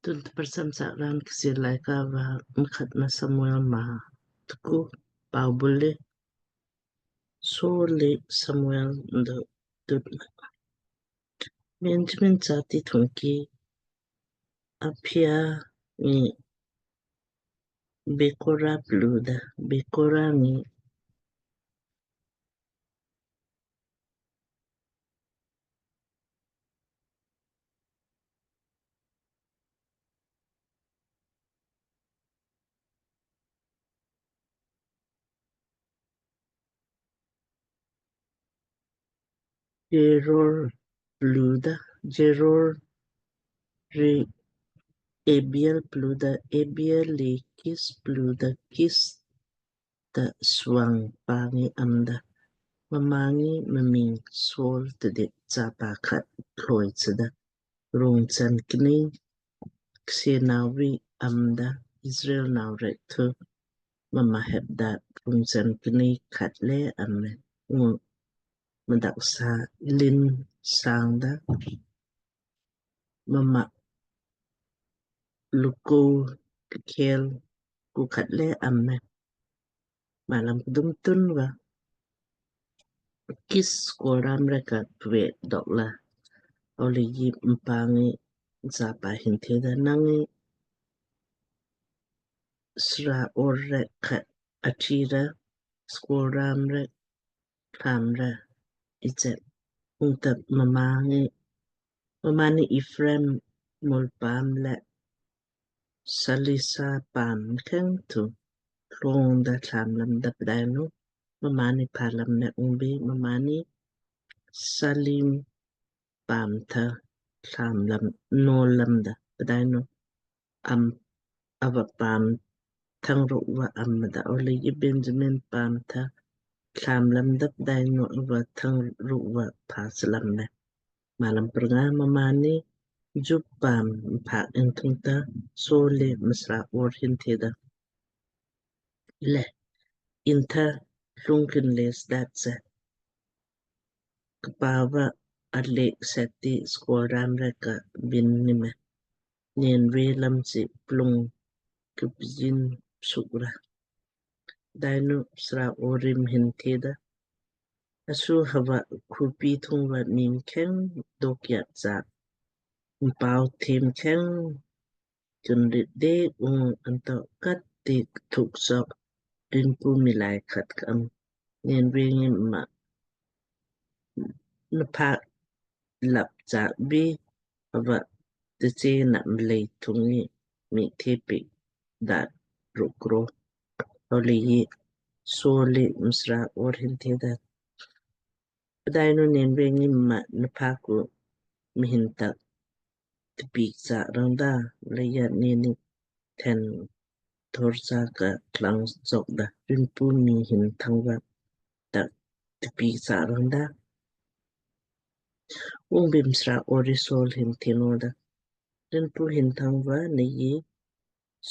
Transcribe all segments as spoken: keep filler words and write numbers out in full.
Tun tprsam sa raan Kchiir Laaika va Mkhatna Samuel maa tku. Pau bule Saul le Samuel ndo tutna. Benjamin jati thungki Aphia ni Bekora pluda, Bekora ni Jeror pluda, Jeror ri Abiel pluda, Abiel le Kis pluda, Kis ta suang pa ngi amda. Mma ngi mmiing Saul tdit chapa khat kloi chda. Rungchan kni ksenau ri amda. Israel nau rek thu mma hepda rungchan kni khat le amme. Ngu mdaksa lin sangda. Mma luku kkel ku khat le amme. Malam kdum tunva Kis Saul ram rek ka pve dokla. Aulei mpa ngi chapa hin theda, nang ngi sra or rek khat athi ra, Saul ram rek tham ra ichet. Ungta mma ngi, mma ni Ephraim mul paam le Salisa paam kheng thu klong da tham lamda. Pdainu mma ni pha lam ne ungbi mma ni Salim paam tha tham lam no lamda. Pdainu am ava paam thang rukva am mada. Aulei Benjamin paam tha tham lamda. Pdainu ava thang rukva pha slam ne. Malam prnga. Mma ni Jup paam mpak in thungta Saul le msra or hin theda, le intha lungkin le sdat se. Kpava alek seti Saul ram rek ka bin ni me. Nen ve lam si plung kpjin sukra. Pdainu sra or rim hin theda, asu hava khupi thungva nim kheng dok yat sa. Mpau them kheng kun rit de ung anto kat ti thuk sok rinpu milai khat kam. Nen ve ngi mma npa lap chak bi ava tse na mlei thung ngi mi the pi dat rukro. Aulei Saul le msra or hin theda, pdainu nen ve ngi mma npa ku mhin tak tpik sa rangda, leija neni then thor sa ka klang sok da. Rinpu mi hin thangva tak tpik sa rangda. Ungbi msra or ri Saul hin thenoda, rinpu hin thangva nei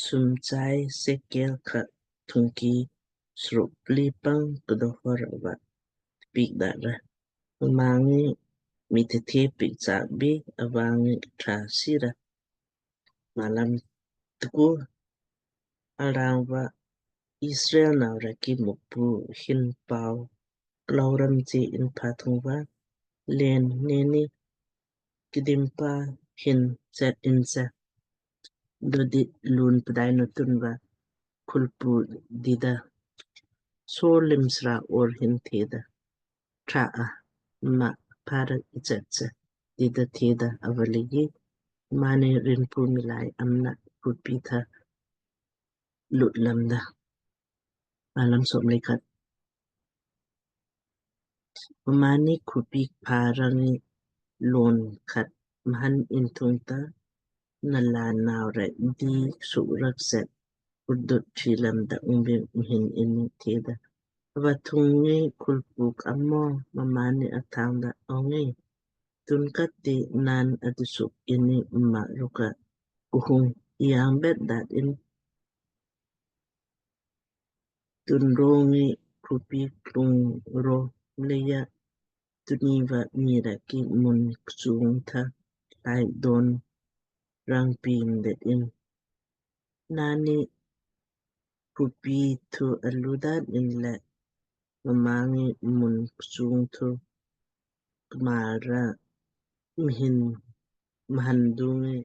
sum chai sekel khat thungki sruk pli pang kdohor ava tpik da ra. Mma ngi mi the the pik chak bi ava ngi tra sira. Malam tku. Arang va Israel nau rek ki Mukpu hin pau klau ram chi in pha thungva, len neni kdimpa hin chet in se. Dodit lun. Pdainu tunva khulpu dida. Saul le msra or hin theda, tra a ma pharak ichet se. Dida theda, ava leiji mma ni rinpu milai amna khupi tha lut lamda. Malam som le khat. Mma ni khupi pharang ngi lon khat mhan in thungta, nala nau rek di suk rak set urdut chi lamda. Ungbi mhin in theda, ava thung ngi khulpu kamo? Mma ni athang da, ongi tun khat ti naan adusuk ini mma rukka kuhung iyang bet dat in tun rongi khupi klung ro, leija tuni va mii rek ki mun kchung tha lai don rang pin det in. Naanni khupi thu alu daat in le, mma ngi mun kchung thu kmal ra mhin mhan du ngi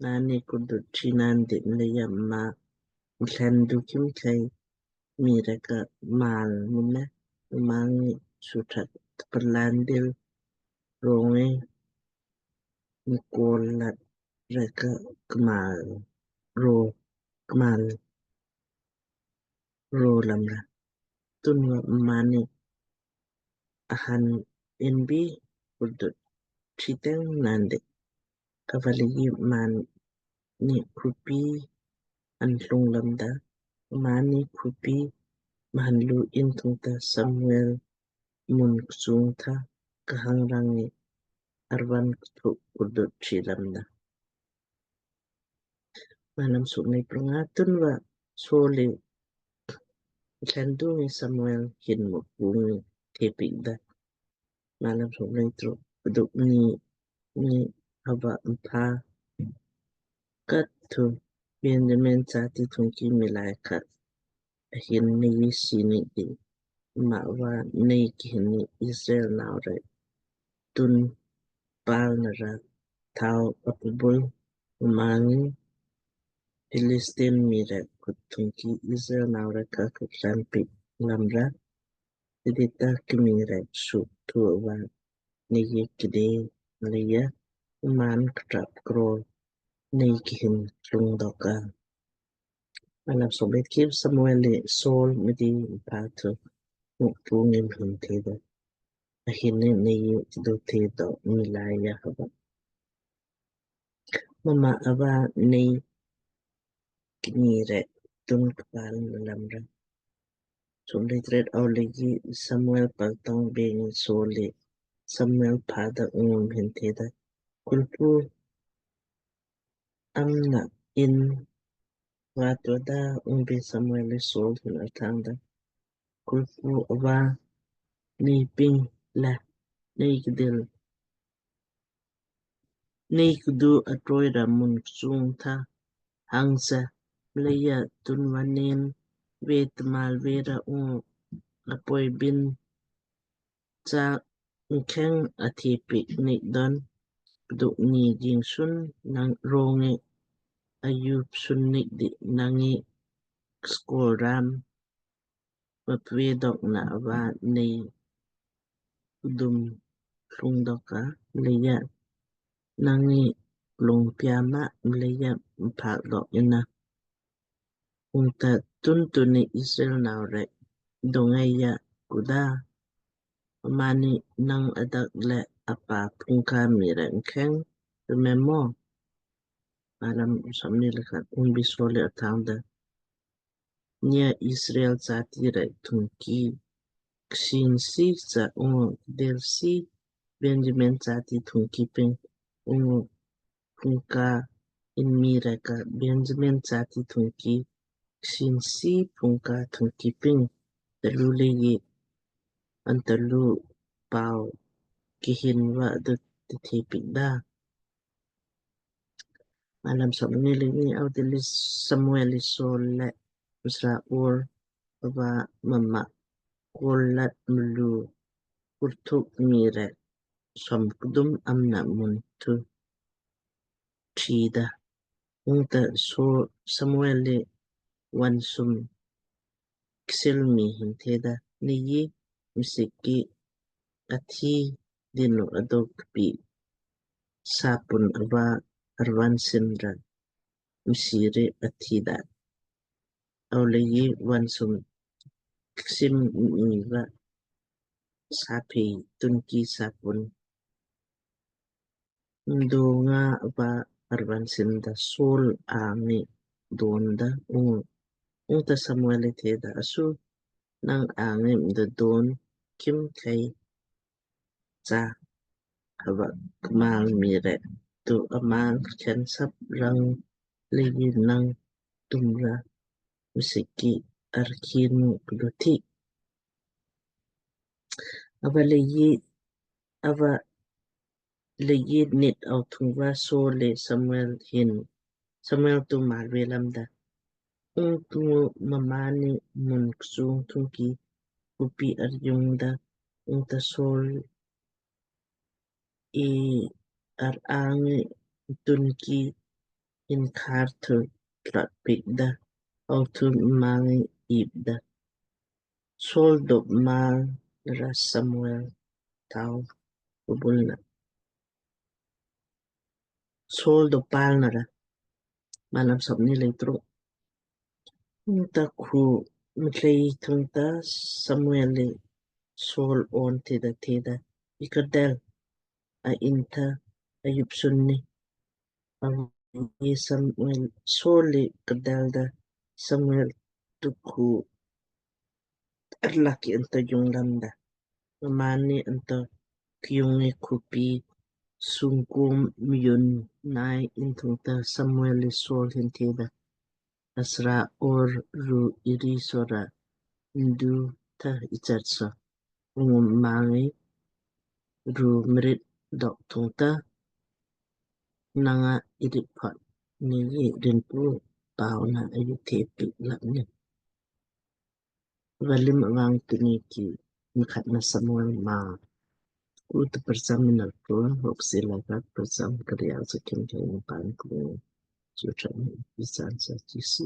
naanni kurdut thi naan det in le, ya mma mthen du khimkhei mii rek ka kmal mun le, mma ngi suthat tparlaan dil rongi mkol lat rek ka kmal ro kmal ro lamra. Tunva mmaanni ahan inbi kurdut thi teng naan det. Ava leiji mmaanni khupi an tlung lamda. Mmaanni khupi mhan lu in thungta Samuel mun kchung tha khang rang ngi arvan kthuk kurdut thi lamda. Malam som le pranga. Tunva Saul le mthen du ngi Samuel hin Mukpu ngi the piik da. Malam som le truk. Pduk ni ni hava mpha kat thu Benjamin jati thungki miilai khat ahin nei sii ni di. Mma va nei kihin ni Israel nau rek tun pal nara thau apubul mma ngi Philistine mii rek khut thungki Israel nau rek ka kutlan piik lamra. Tidita ki mii rek suk thu va nei kide mleija mmaan ktrap kro nei kihin tlung doka. Malam som le ki. Samuel le Saul mdii mpha thu Mukpu ngi mhin theda, ahin ni nei do the do miilai ya hava. Mma ava nei kni rek tun kpal na lamra. Som le tret. Ava leiji Samuel paltong bengi Saul le Samuel phada ungu mhin theda, kulpu amna in va tuada? Ungbi Samuel le Saul hin arthawngda, kulpu ava nei ping la nei kdil nei kdu atroi ra mun kchung tha hangsa, mleija tunva nen ve tmal ve ra ungu apoi bin cha mkheng athe piik nik don. Pduk ni jing sun nang rongi ayup sun nik di nang ngi skol ram mapve dok na va nei kdum tlung doka, mleija nang ngi lung piama mleija mphak dok inna. Ungta tun tuni Israel nau rek dongai ya kuda? Mmaanni nang adak le apa pungka mii rek mkheng rmemo. Malam som ni le khat. Ungbi Saul le arthawngda, nei ya Israel jati rek thungki ksin sii cha ungu kdel sii Benjamin jati thungki ping ungu pungka in mii rek ka Benjamin jati thungki ksin sii pungka thungki ping. Talu leiji antalu pau kihin va dut tithe piik da. Malam som ni le ni. Ava dilli Samuel le Saul le msra ur ava mma kol lat mlu kurthuk mii rek som kdum amna mun thu thida. Ungta Samuel le van sum ksil mii hin theda, nei ji msiki athi dinu adok pi sapun ava arvan sin ra msiri athi da. Ava leiji van sum ksim mii va sapi tunki sapun mdo nga va arvan sin da Saul angi don da. Ungta Samuel le theda, asu nang angi mdo don khimkhei cha hava kmal mii rek tu amal ken sap rang leiji nang tumra msiki arkin kduthi. Ava leiji ava leiji nit au thungva Saul le Samuel hin, Samuel tu malve lamda. Ungtu mmaanni mun kchung thungki khupi arjungda, ungta Saul i ar angi tunki hin khar thu tlat pikda, au thu mma ngi ipda. Saul dop mal ra Samuel tau kubulna. Saul dop pal nara. Malam somni lei truk. Ungta khu mtlei thungta Samuel le Saul on theda theda, ikardel a inta ayup sunni. Avi Samuel, Saul le kardel da Samuel tu khu arlaki anta jung lamda. Mmaanni anta kjung ngi khupi sungkum myun nai in thungta Samuel le Saul hin theda, asra or ru iri sora ndu ta ichat sa. Ungu mma ngi ru mrit dok thungta nanga iri phat ni rinpu pauna ayu the pik lak ni. Valim avang tuni ki mkhatna Samuel ma. Ku tu prasam minal pro, hok sila kat prasam kriya sakin kai ni pan ku. Sutra ni isan sa Jisu.